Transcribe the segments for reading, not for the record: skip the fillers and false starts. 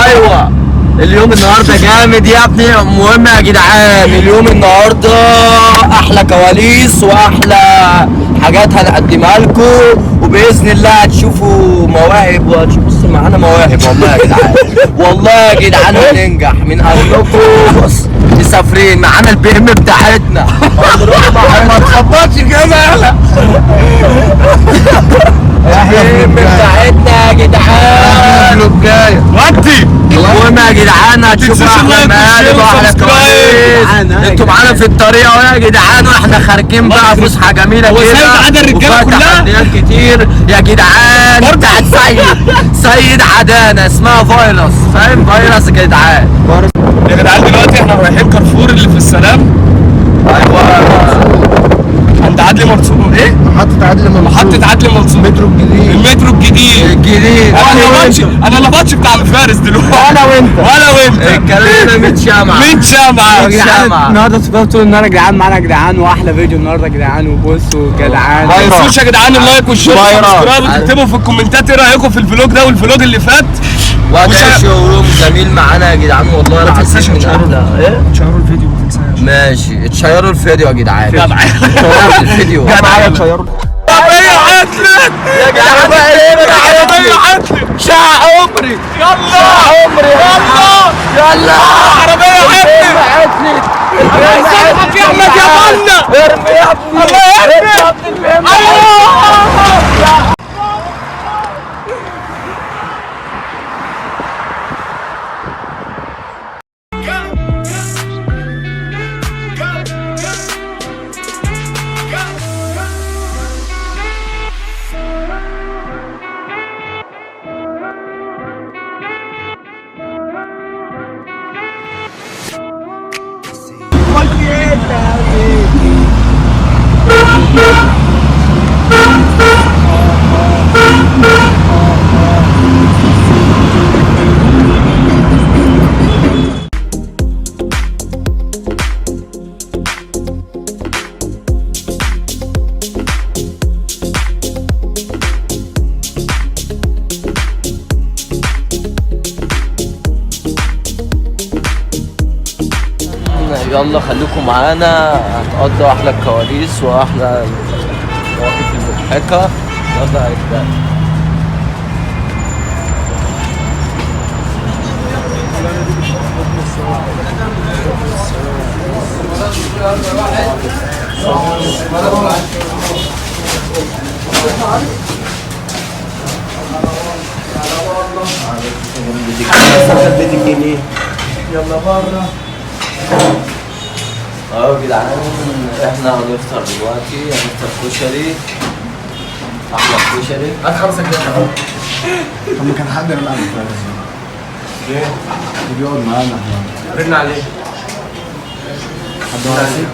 ايوه اليوم النهارده جامد يا ابني. المهم يا جدعان اليوم النهارده احلى كواليس واحلى حاجات هنقدمها لكم، وباذن الله هتشوفوا مواهب وهتشوفوا. بص معانا مواهب والله يا جدعان، والله يا جدعان هننجح من اجلكم. بص مسافرين معانا البي ام بتاعتنا، ما تخبطش كده. يلا البي ام بتاعتنا يا جدعان. ودي المهم يا جدعان هتشوفوا احلى مقالب واحلى كواليس. انتوا معانا في الطريق اهو يا جدعان، واحنا خارجين بقى فسحة جميلة كده. هو سيد عدا الرجالة كلها؟ وفيها تحديات كتير يا جدعان. بتاعت سيد عدانا اسمها فيروس، فاهم؟ فيروس يا جدعان. يا جدعان دلوقتي احنا رايحين كارفور اللي في السلام. ايوه عند عدلي منصور. ايه؟ محطة عدلي منصور. محطة عدلي منصور، المترو الجديد. المترو الجديد الجديد. انا لبطش بتاع الفارس دلوقتي. انا وانت وانا وانت الكلام ده 100 شمعة 100 شمعة. 100 شمعة. النهارده طول النهار يا جدعان، معانا يا جدعان، واحلى فيديو النهارده يا جدعان، وبصوا جدعان. ما تنسوش يا جدعان ال like وال share وال subscribe، وتكتبوا في الكومنتات ايه رايكم في ال vlog ده وال vlog اللي فات. وهتعيشوا يوم جميل معانا يا جدعان والله العظيم. من احلى ايه؟ تشيروا الفيديو ما تنساش. ماشي اتشيروا الفيديو يا جدعان. جدع. اتشيروا الفيديو. جدع. عربية عطلت يا جدعان. عربية عطلت. شع عمري يلا عمري. يلا يلا عربية عطلت. عطلت. الله يسامحك يا احمد يا بنا. ارمي يا ابني. الله يرمي. يا ابني البي ام. ايوه. يلا خليكم معانا، هتقضوا احلى الكواليس واحلى المواقف المضحكة. يلا يا رجاله. اهو يا جدعان احنا هنفطر دلوقتي، هنفطر كشري، احلى كشري. هات 5 جنيه. طب ما كان حد يلعب الفارس. ليه؟ بيقعد معانا احنا. رن عليه. حد معاه رصيد؟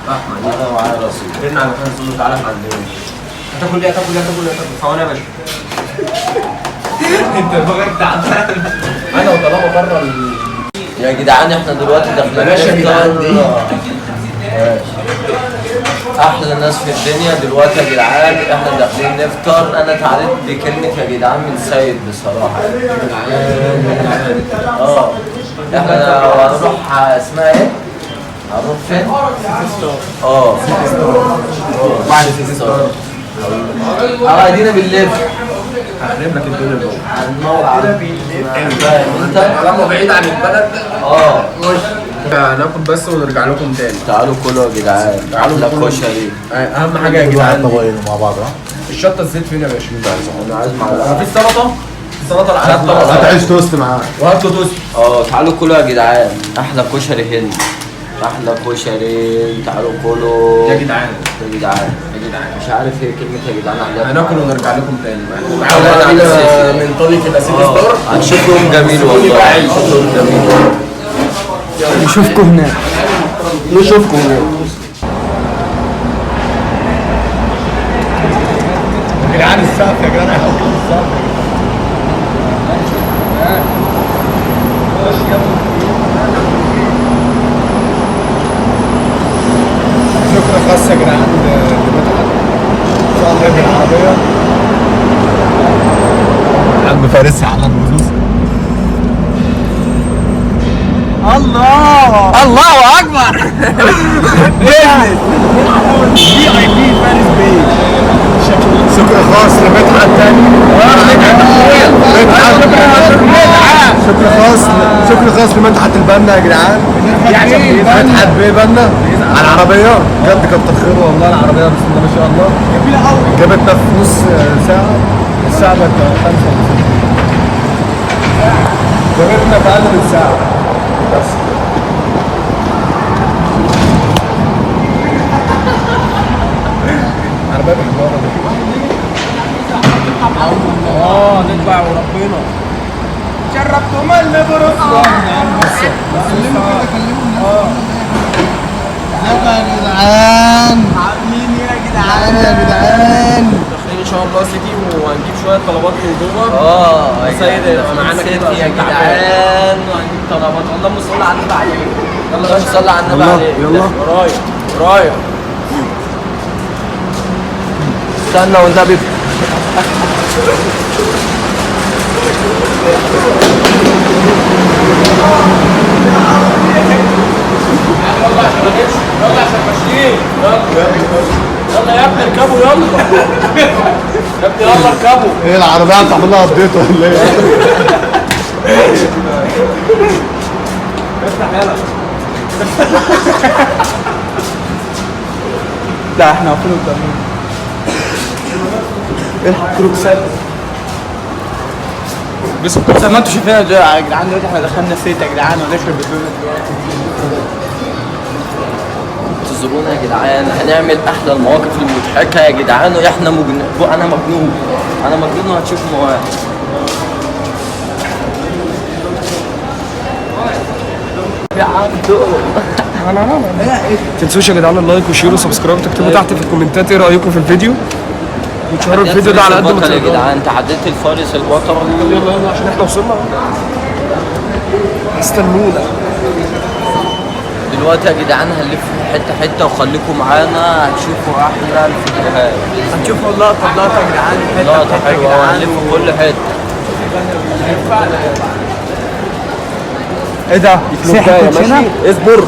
احمد انا معايا رصيد. رن على فارس قول له تعالى احنا عندنا. هتاكل ايه؟ هتاكل ايه؟ هتاكل ايه؟ هتاكل ثواني يا باشا. انت دماغك تعبانة. انا وطالما بره يا جدعان احنا دلوقتي داخلين بلاش يا جدعان دي. احلى ناس في الدنيا دلوقتي يا جدعان، احنا داخلين نفطر. انا اتعلمت بكلمه يا جدعان من سيد بصراحة. يا جدعان احنا هنروح اسمها ايه؟ هنروح فين؟ اه بعد سيتي ستار. ادينا بنلف. هخرب لك الدنيا جوه. هننور على فاهم انت؟ طالما بعيد عن البلد. هناكل بس ونرجع لكم تاني. تعالوا كلوا يا جدعان، تعالوا احلى كشري. اهم حاجة يا جدعان طبقين مع بعض. الشطه الزيت فين يا باشا؟ انا عايز معلقه. مفيش سلطة؟ السلطة العادية. هات عيش توست معاه. وهات له توست. تعالوا كلوا يا جدعان، احلى كشري هنا، احلى كشري. تعالوا كلوا يا جدعان. يا جدعان يا جدعان مش عارف ايه كلمة يا جدعان عندنا. هناكل ونرجع لكم تاني. تعالوا من طريق الى سيتي ستار. هنشوف يوم جميل والله، هنشوف يوم جميل. نشوفكم هناك. نشوفكم هناك. يا جدعان السقف يا جدعان، السقف. شكرا خاص يا جدعان لمدحت، ان شاء الله بالعربية. عم فارس على البزوز. الله الله اكبر. business VIP فارس بيه. شكر خاص لمدحت تاني. شكر خاص لمدحت البنا يا جدعان. يعني ايه مدحت بيه بنا على العربية، بجد كتر خيره والله. العربية بسم الله ما شاء الله جميلة قوي، جابتنا في نص ساعة، الساعة بقت 5 ولا 6، جابتنا في اقل من ساعة بس. عربية بحجارة دي. نطلع وربنا شربتهم اللي برص. كلموا كده، كلموا الناس. ازيكم يا جدعان؟ عاملين ايه يا جدعان؟ يا جدعان داخلين ان شاء الله سيتي وهنجيب شوية طلبات من جوه. سيد معانا كده يا جدعان، وهنجيب طلبات. اللهم صل على النبي عليك. اللهم صل على النبي عليك. يلا ورايا ورايا. استنى والنبي. يلا عشان ماشيين. يلا يا ابني اركبوا. يلا يا ابني يلا اركبوا. ايه العربية هتعمل لها update ولا ايه؟ افتح يلا. لا احنا واقفين قدامنا. الحق كروكسات. بس ما انتوا شايفينها يا جدعان دلوقتي احنا دخلنا سيت يا جدعان وهنخرب الدنيا دلوقتي. انتظرونا يا جدعان، هنعمل احلى المواقف المضحكة يا جدعان. واحنا انا مجنون، انا مجنون وهتشوفوا مواقف. يا عبدو ما تنسوش يا جدعان ال like و share و subscribe، تكتبوا تحت في الكومنتات ايه رايكم في الفيديو، وتشيروا الفيديو ده على قد ما يا تقدروا جدعان. تحديت الفارس البطل. يلا يلا عشان احنا وصلنا، استنونا دلوقتي يا جدعان. هنلف حتة حتة وخليكم معانا، هتشوفوا احلى الفيديوهات. هتشوفوا لقطة بلقطة يا جدعان، حتة لقطة بحته يا حلوة، جدعان. هنلف كل حتة. ايه ده؟ سحب كوتشينه؟ اصبر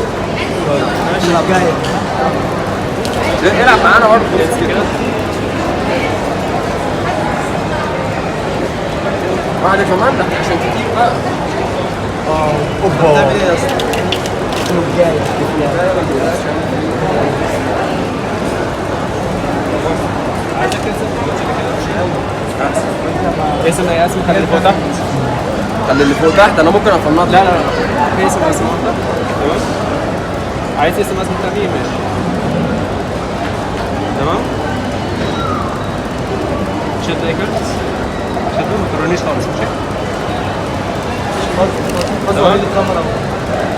جاية. العب معانا برضه. واحدة كمان ده عشان كتير بقى. اوبا. هتعمل ايه يا اسطى؟ جاية. اسم ايه اسم؟ خلي اللي فوق تحت. خلي اللي فوق تحت، انا ممكن افنط. لا لا لا، اسم اسم واحدة. تمام. عايز اسم اسم تاني؟ ماشي تمام. شد اي كارت، شده ما تورينيش خالص. ماشي خد الكاميرا.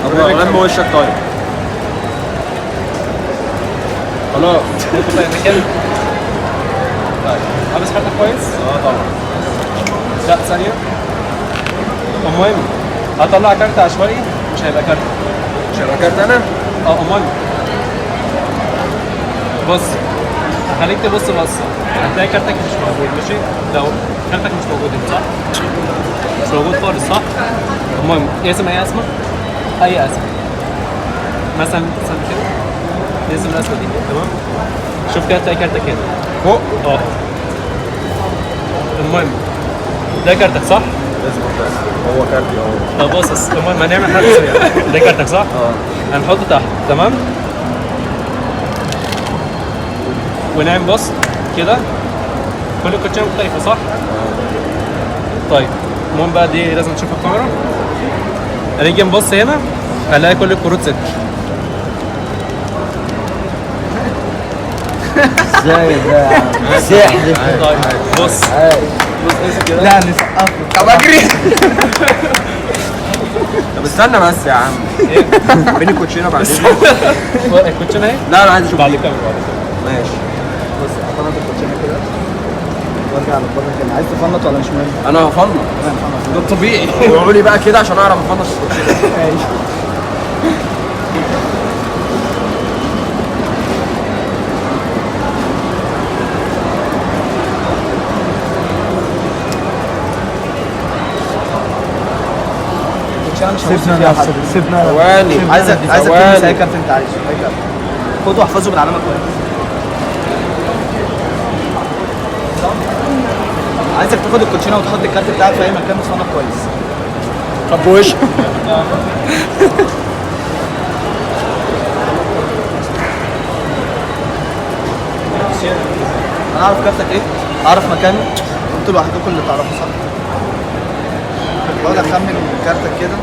طب لم وشك. طيب خلاص. طيب لابس خاتم كويس؟ اه طبعا. لا ثانية. المهم هطلع كارت عشوائي، مش هيبقى كارت. مش هيبقى كارت انا؟ اه المهم بص، هخليك تبص بصة، هتلاقي كارتك مش موجود. ماشي؟ لو كارتك مش موجود انت صح؟ مش موجود خالص صح؟ المهم اسم اي اسمه؟ اي اسم مثلا كده، اسم الاسمه دي. تمام؟ شوف كده تلاقي كارتك هنا فوق. اه المهم ده كارتك صح؟ اصبر بس، هو كارتي اهو. طب بص، المهم هنعمل حاجة سريعة. ده كارتك صح؟ اه هنحطه تحت. تمام؟ ونعمل بص كده، كل الكوتشيه مختلفة صح؟ طيب المهم بقى دي لازم تشوف الكاميرا. هنيجي نبص هنا هنلاقي كل الكروت 6. ازاي ده؟ سحر. طيب بص بص امسك كده. لا نسقف. طب اجري. طب استنى بس يا عم. ايه؟ فين الكوتشينه بعدين؟ الكوتشينه اهي؟ لا انا عايز اشوف. بعد الكاميرا بعد الكاميرا. ماشي. بص هفنط الكوتشينه كده وارجع للبره تاني. عايز تفنط ولا مش مهم؟ انا هفنط. ده الطبيعي. قولوا لي بقى كده عشان اعرف افنط الكوتشينه. ماشي. الكوتشينه مش هبص فيها حد. سيبنا ثواني. عايزك تلمس اي كارت انت عايزه، اي كارت. خده واحفظه بالعلامة كويس. عايزك تاخد الكوتشينه وتحط الكارت بتاعك في اي مكان متصنف كويس. طب وش؟ انا اعرف كارتك ايه؟ اعرف مكانه؟ انتوا لوحدكم اللي تعرفوا صح؟ بقعد اخمن من كارتك كده.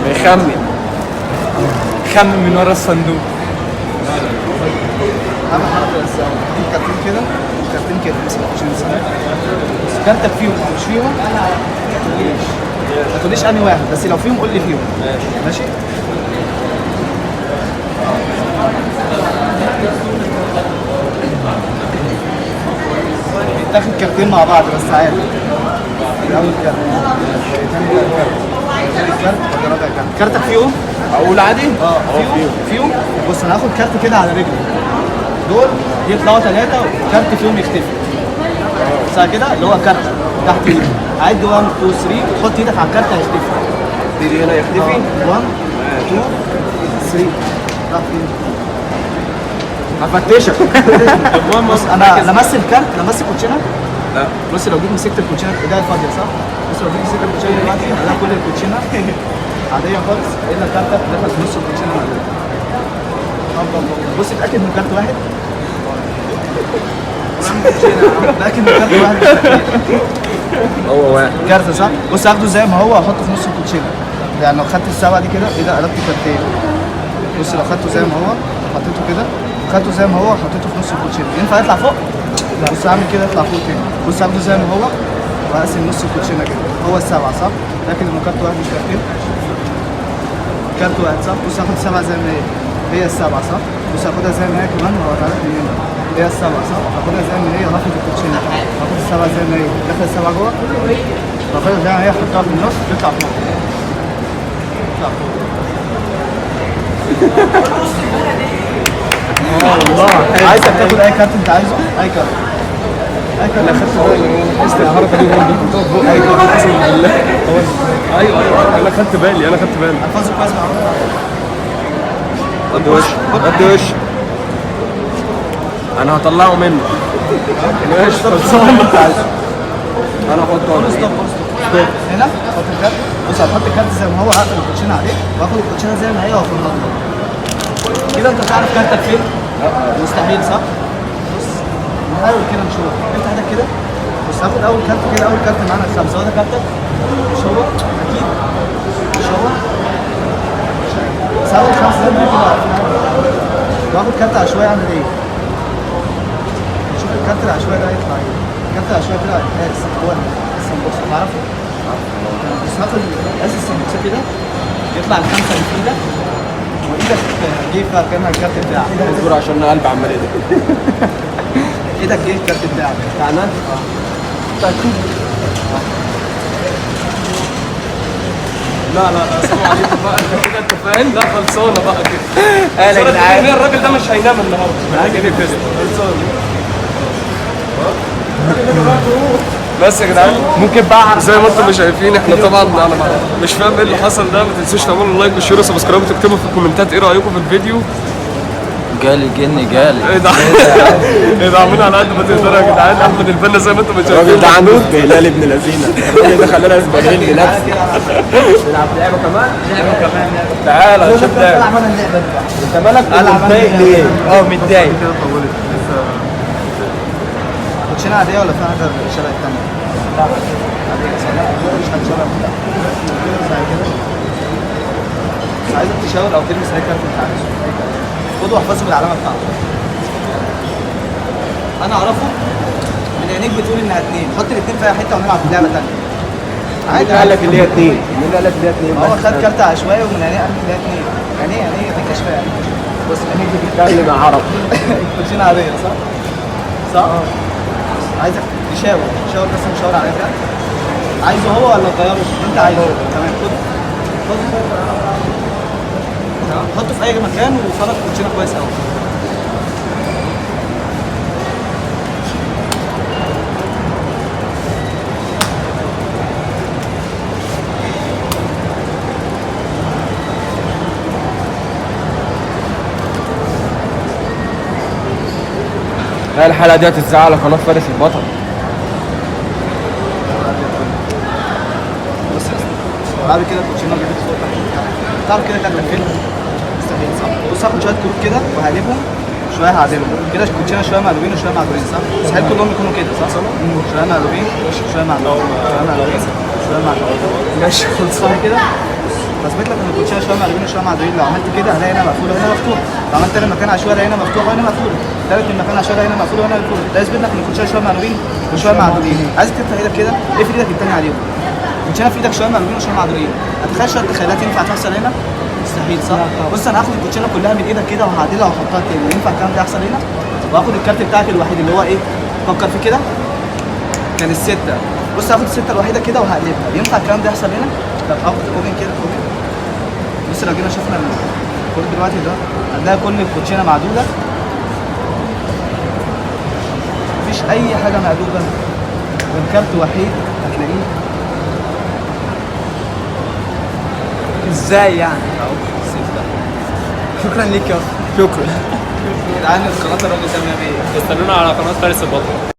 بيخمن. خمن من ورا الصندوق. اعمل حركة بس اهو، كارتين كده وكارتين كده، بس ما تخش بس كارتك فيهم او مش فيهم ما تقوليش، ما تقوليش انهي واحد، بس لو فيهم قول لي فيهم. ماشي؟ بيتاخد كارتين مع بعض بس عادي. اول كارت، تاني كارت، تالت كارت، رابع كارت. كارتك فيهم؟ اقول عادي؟ اه فيهم فيهم. بص انا هاخد كارت كده على رجلي، دول يطلعوا 3 وكارت فيهم يختفي. صح كده؟ اللي هو كارت تحت ايدك. عد 1 2 3 وتحط ايدك على الكارت هيختفي. دي هنا يختفي؟ 1 2 3 راح فين؟ هفتشك. بص انا لمست الكارت، لمست الكوتشينه؟ لا. بص لو جيت مسكت الكوتشينه ايديا فاضية صح؟ بص لو جيت مسكت الكوتشينه دلوقتي هلاقي كل الكوتشينه عادية خالص الا كارتك دخل في نص الكوتشينه العادية. بص اتاكد من كارت واحد. اتاكد من كارت واحد. هو واحد كارت صح؟ بص هاخده زي ما هو واحطه في نص الكوتشينه. يعني لو خدت السبعة دي كده، ايه ده قلبت كارتين. بص لو خدته زي ما هو حطيته كده، خدته زي ما هو حطيته في نص الكوتشينه، ينفع يطلع فوق؟ بص اعمل كده يطلع فوق تاني. بص هاخده زي ما هو واقسم نص الكوتشينه كده، هو السبعة صح؟ اتاكد انه كارت واحد مش كارتين. كارت واحد صح؟ بص هاخد السبعة زي ما هي، هي السبعة صح؟ بص هاخدها زي ما هي كمان وهوريها لك من هنا، هي السبعة صح؟ هاخدها زي ما هي هاخد الكوتشينه، هاخد السبعة زي ما هي، دخل السبعة جوه، هاخدها زي ما هي احطها في النص تطلع فوق. تطلع فوق. والله عايزك تاخد اي كارت انت عايزه، اي كارت. اي كارت. انا خدت بالي، حسيت الحركة دي وهو بيحطها في بقه. اي كارت اقسم بالله. ايوه ايوه انا خدت بالي، انا خدت بالي. احفظه كويس مع قد وش قد وش. انا هطلعه منه. ماشي خلصان. انا احطه. stop stop. هنا حط الكارت. بص هتحط الكارت زي ما هو، هقفل الكوتشينه عليه واخد الكوتشينه زي ما هي وافرضها كده. انت تعرف كارتك فين؟ مستحيل صح؟ بص نحاول كده نشوف. افتح ايدك كده. بص هاخد اول كارت كده، اول كارت معانا الخمسة، هو ده كارتك؟ مش هو؟ اكيد مش هو؟ بس هاخد الخمسة زي ما هي كده، واخد كارت عشوائي اعمل ايه؟ نشوف الكارت العشوائي ده هيطلع ايه؟ الكارت العشوائي طلع اس، هو السمبوسه تعرفه؟ بس هاخد اس السمبوسه كده يطلع الخمسة اللي في ايدك، وايدك جه فيها كانها الكارت بتاعك. اصبر عشان قلبي عمال يدق. ايدك ايه الكارت بتاعك؟ بتاعنا؟ طيب لا لا لا السلام عليكم بقى، انت كده انت فاهم؟ لا خلصانه بقى كده. قال يا جدعان الراجل ده مش هينام النهارده. خلصانه بس يا جدعان. ممكن بقى زي ما انتم شايفين احنا طبعا انا مش فاهم ايه اللي حصل ده. ما تنسوش تعملوا like و share و subscribe وتكتبوا في الكومنتات ايه رايكم في الفيديو. جالي جن جالي. ايه ده؟ ايه ده؟ عاملين على قد ما تقدروا يا جدعان. احمد البنا زي ما انتم شايفين الراجل ده عنده استهلال ابن لذينه. الراجل ده خلانا استهلال لنفسي. نلعب لعبه كمان؟ لعبه كمان. تعالى نشوف لعبه. العب انا اللعبة دي بقى. انت مالك متضايق ليه؟ اه متضايق. كده طولت لسه. كوتشينه عادية ولا فيها حاجة شبه الثانية؟ لا عادية صح؟ مش حاجة شبه كده. بس عايزك تشاور او تلمس اي كارت انت عايزه، اي كارت. خده واحفظه بالعلامة بتاعته. انا اعرفه من عينيك بتقول انها 2، حط الاثنين في اي حتة ونلعب لعبه ثانية. عادي. مين قال لك اللي هي 2؟ مين قال لك اللي هي 2؟ هو خد كارت عشوائي ومن عينيه قال لك اللي هي 2. عينيه عينيه دي كشفايه. بص عينيك بتتكلم يا عرب. كوتشينه عادية صح؟ صح؟ عايزك تشاور، تشاور بس مشاور على كده. عايزه هو ولا تغيره؟ انت عايزه. تمام خده. خده. تمام حطه في اي مكان وفرج كوتشينه كويس قوي. لا الحلقة دي هتتذاع على قناة فارس البطل. بص يا اسطى، بعد كده الكوتشينه جابت فوق تحت تحت، تعرف كده كان فين؟ مستحيل صح؟ بص هاخد شوية كروت كده وهقلبهم شوية، هعدلهم كده الكوتشينه شوية مقلوبين وشوية معدولين صح؟ مستحيل كلهم يكونوا كده صح؟ شوية مقلوبين شوية معدولين شوية مقلوبين شوية معدولين. ماشي خلص صح كده؟ بثبت لك ان الكوتشينه شوية مقلوبين وشوية معدولين. لو عملت كده هلاقي هنا مقفولة وهنا مفتوحة، لو عملت هنا مكان عشوائي هلاقي هنا مفتوحة وهنا مقفولة، تالت من مكان عشوائي هنا مقفولة وهنا مقفولة، ده يثبت لك ان الكوتشينه شوية مقلوبين وشوية معدولين. عايزك تفتح ايدك كده، اقفل ايدك التانية عليهم. الكوتشينه في ايدك شوية مقلوبين وشوية معدولين، هتخيل شوية تخيلات ينفع تحصل هنا؟ مستحيل صح؟ بص انا هاخد الكوتشينه كلها من ايدك كده وهعدلها واحطها تاني، ينفع الكلام ده يحصل هنا؟ وهاخد الكارت بتاعك الوحيد اللي هو ايه؟ فكر فيه كده، كان الستة. بص هاخد الستة الوحيدة كده وهقلبها، ينفع الكلام ده يحصل هنا؟ طب هاخد open كده open. بص لو جينا شفنا الكود دلوقتي ده هنلاقي كل الكوتشينة معدولة، مفيش أي حاجة مقلوبة غير كارت وحيد هتلاقيه. ازاي يعني؟ أهو الستة. شكرا ليك يا اسطى. شكرا يا جدعان القناة الراجل ده 100. استنونا على قناة فارس البطل.